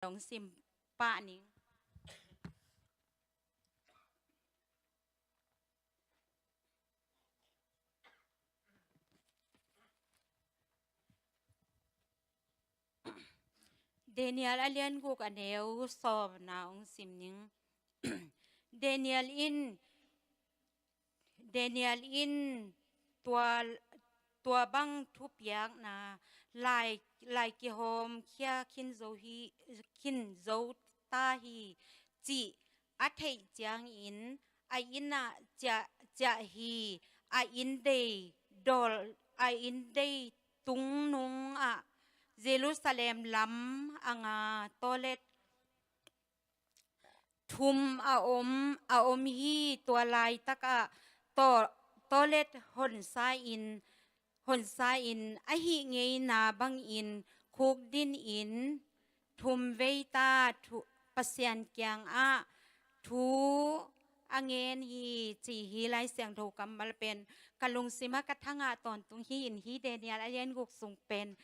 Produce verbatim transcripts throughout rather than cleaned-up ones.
dong sim pah ning. Daniel a lian guk a neu sawmna hong sim ning. Daniel in, Daniel in tua, tua bang thupiakna lai, lai kihawm khia khin zo hi, khin zo ta hi cih a theih ciangin a inn ah ciah, ciah hi. A inn dei dawl, a inn dei tungnung ah Jerusalem lam a nga tawlet thum a om, a om hi. Tua laitak ah taw, tawlet honsa in, honsa in ahih ngeina bangin khukdin in thum vei ta thu, Pasian kiangah thu a ngen hi ci hi. Lai Siangtho kammal pen ka lungsim ah ka thangah tawntung hi in hi. Daniel a lian guk sung pen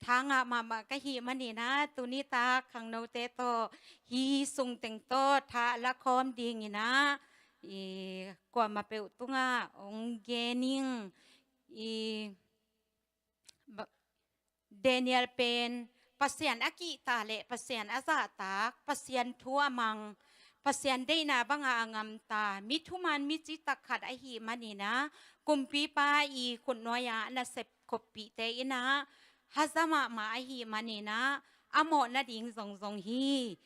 thangah mahmah ka hih manin ah tuni tak khangnote tawh hih sung teng tawh tha la khawm dingin ah i kuamah peuh tungah hong gen ing. I Daniel pen Pasian a kihta le Pasian a zahtak, Pasian thu a mang, Pasian deihna banga a ngamta mi thuman mi citak khat ahih manin ah kumpipa i khutnuai-ah nasep khoppihte in ah haza mahmah ahih manin ah a mawh nading zongzong hi.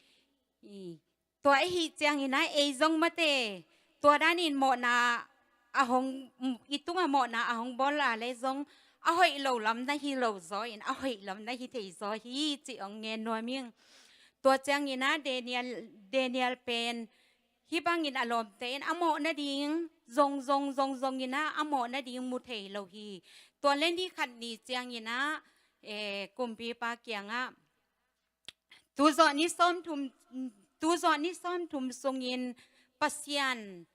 I Tua ahih ciangin ah ei zong mate tua danin mawhna a hong, i tungah mawhna a hong bawl a le zong a hoih lo lam na hi lo zaw in a hoih lam na hi thei zaw hi cih hong ngen nuam ing. Tua ciangin ah Daniel, Daniel pen hih bangin a lawmte in a mawh nading zongzong zongzong in ah a mawh nading mu thei lo hi. Tua le ni khat ni ciangin ah, eh, kumpipa kiangah tu zawh ni sawmthum, tu zawh ni sawmthum sungin Pasian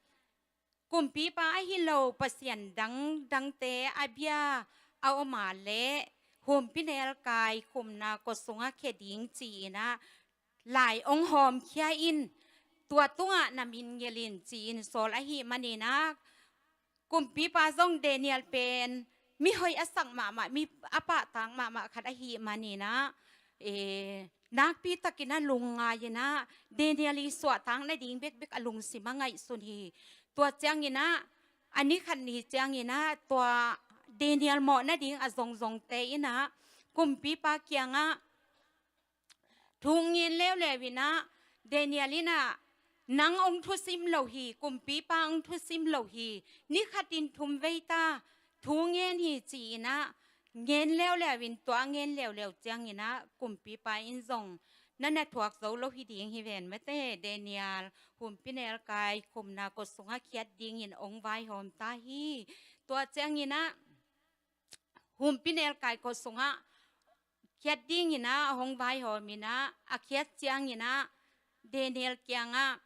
kumpipa ahi lo Pasian dangdangte a bia a om a le humpinelkai khumna kua sungah khia ding ci-in ah lai hong hawmkhia in tua tungah na min ngel in ci-in sawl ahih manin ah kumpipa zong Daniel pen mi hoih a sak mahmah, mi a pahtak mahmah khat ahih manin ah, eh, nakpi takin a lungngai in ah Daniel i suahtak nading bekbek a lungsim a ngaihsun hi. Tua ciangin ah a ni khat ni ciangin ah tua Daniel mawh nading a zongzongte in ah kumpipa kiangah thu ngen leuleu in ah Daniel in ah nang hong thusim lo hi, kumpipa hong thusim lo hi, ni khatin thum vei ta thu ngen hi ci-in ah ngen leuleu in tua ngen leuleu ciangin ah kumpipa in zong na na thuak zo lo hi ding hi ven mate, Daniel humpinelkai khumna kua sungah khiat dingin hong vaihawm ta hi. Tua ciangin ah humpinelkai kua sungah khiat dingin ah a hong vaihawm in ah a khiat ciangin ah Daniel kiangah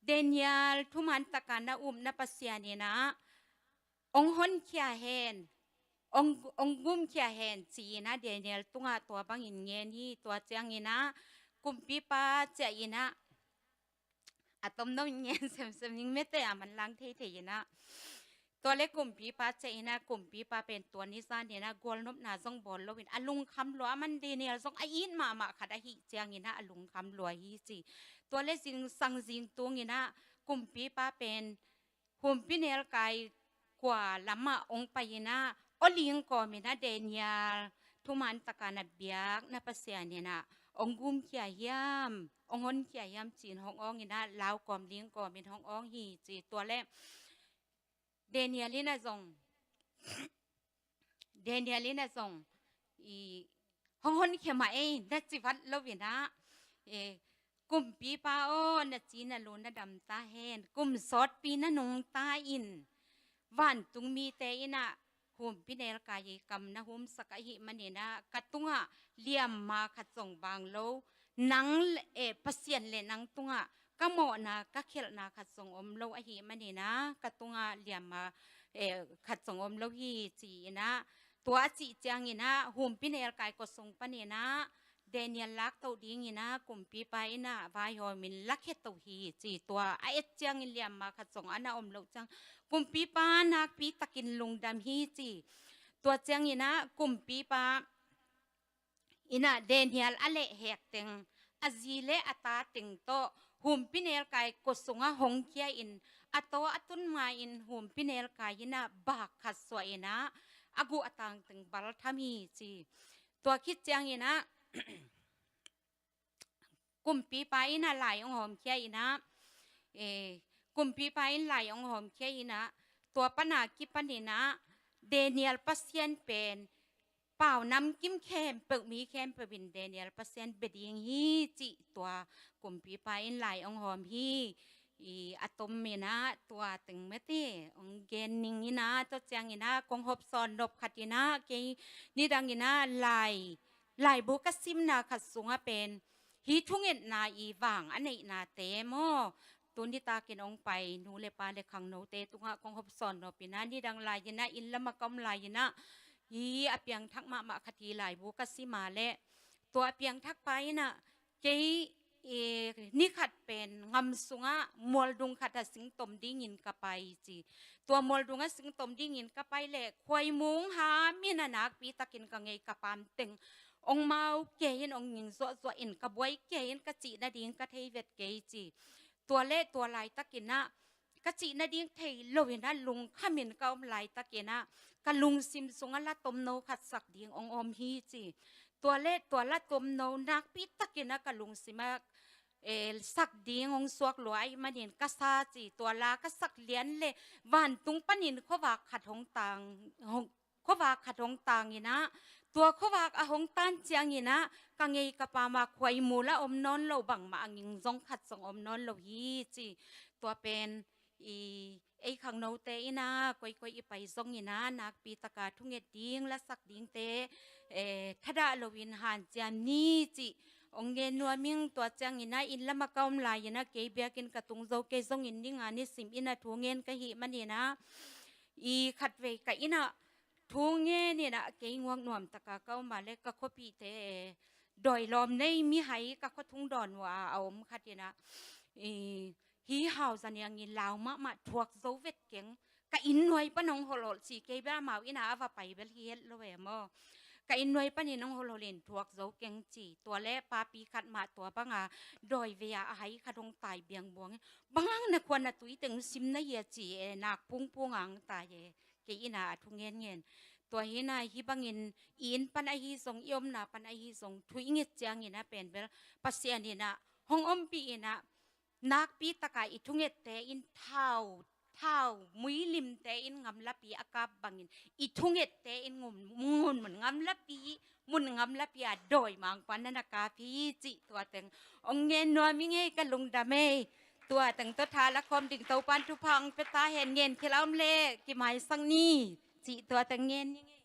Daniel thuman taka na upna Pasian in ah hong honkhia hen, hong, hong gumkhia hen ci-in ah Daniel tungah tua bangin ngen hi. Tua ciangin ah kumpipa ciah in ah a tomno in ngen semsem ning mate, a manlang theithei in ah tua le kumpipa ciah in ah kumpipa pen tua ni zan in ah gualnopna zong bawl lo in a lungkham lua, a man Daniel zong a it mahmah khat ahih ciangin ah a lungkham lua hi ci. Tua le zingsang zingtung in ah kumpipa pen humpinelkai kua lamah hong pai in ah aw ling kawm in ah Daniel thuman taka na biak na Pasian in ah hong gumkhia hiam, hong honkhia hiam ci-in hong awng in ah lau kawm ling kawm in hong awng hi ci. Tua le Daniel in ah zong Daniel in ah zong i hong honkhia mah ei na ci vat lo in ah, eh, kumpipa aw, na ci na lu na dam ta hen, kum sawtpi na nungta in, vantung mite in ah humpinelkai i kam na humsak ahih manin ah ka tungah liamma khat zong bang lo, nang le, eh, Pasian le nang tungah ka mawhna ka khelhna khat zong om lo ahih manin ah ka tungah liamma, eh, khat zong om lo hi ci-in ah tua a cih ciangin ah humpinelkai kua sung panin ah Daniel laktoh dingin ah kumpipa in ah vaihawmin lakhia to hi ci. Tua a et ciangin liamma khat zong a na om loh ciang kumpipa nakpi takin lungdam hi ci. Tua ciangin ah kumpipa in ah Daniel a lehhek teng, a zi le a ta teng tawh humpinelkai kua sungah hong khia in, a taw a tun ma-in humpinelkai in ah bak khat suah in ah a guh a tang teng bal tham hi ci. Tua khit ciangin ah kumpipa in ah lai hong hawmkhia in ah, eh, kumpipa in lai hong hawmkhia in ah, tua pan a kipan in ah Daniel Pasian pen pau namkim khempeuh, mi khempeuh in Daniel Pasian bia ding hi cih tua kumpipa in lai hong hawm hi. I a tom in ah tua teng mate hong gen ning in ah, tua ciangin ah kong hawm sawn nop khat in ah, kei nidang in ah lai, laibu ka simna khat sungah pen hih thungetna i vang a neihnate maw, tu nitakin hong pai nu le pa le khangnote tungah kong hawm sawn nop in ah, nidang lai in ah inn lamah ka om lai in ah, hih a piangthak mahmah khat hi laibu ka sim a leh, tua a piangthakpa in ah kei, eh, ni khat pen ngam sungah mualdung khat ah singtom dingin ka pai ci. Tua mualdung ah singtom dingin ka pai leh khuaimung ham in ah nakpi takin ka ngei ka pam teng hong mau kei in, hong nging zuahzuah in, ka buai kei in, ka cih nading ka thei vet kei ci. Tua le tua laitakin ah ka cih nading thei lo in ah lungkham in ka om laitakin ah ka lungsim sungah la tomno khat sak ding hong om hi ci. Tua le tua la tomno nakpi takin ah ka lungsim ah, eh, sak ding hong suak lua ahih manin ka sa ci. Tua la ka sak lian le vantung panin khuavak khat hong tang, hong, khuavak khat hong tang in ah, tua khuavak a hong tan ciangin ah ka ngei ka pam a khuaimul ah om nawn lo, bangmah a nging zong khat zong om nawn lo hi ci. Tua pen i ei khangnote in ah koikoi i pai zongin ah nakpi taka thunget ding, lasak dingte, eh, thadah loin hanciam ni cih hong gen nuam ing. Tua ciangin ah inn lamah ka om lai in ah kei biakinn ka tung zo kei zongin ni nga ni sim in ah thu ngen ka hih manin ah, i khatvei ka inn ah thu ngen in ah kei nguak nuam taka ka om a leh ka khuapihte, eh, dawi lawm nei mihai ka khuathung dawn uh a a om khat in ah, i, hih hau zaniangin lau mahmah, thuak zo vet keng, ka inn nuai pan hong holhol ci. Kei bel amau inn ah a va pai bel hi het lo e maw. Ka inn nuai panin hong holhol in thuak zo keng ci. Tua le papi khat mah tua banga dawi vei a a hai khat hong tai biangbuang in, bang hang na khua na tui teng sim na hia ci e, nak pungpung ang tai e. Kei in ah a thu ngenngen. Tua hi in ah hih bangin i inn pan ahi zong, i omna pan ahi zong, thu i nget ciangin ah pen bel Pasian in ah hong ompih in ah, nakpi taka i thungette in thau, thau muilimte in ngamlapi a kap bangin i thungette in ngun, ngun mun ngamlapi, mun ngamlapi a dawimangpa na na kap hi cih tua teng hong ngen nuam ing ei, ka lungdam ei. Tua teng tawh tha la khawm ding Topan thupha hong pia ta hen. Ngen khia om leh kimaisak ni cih tua teng ngen ning ei.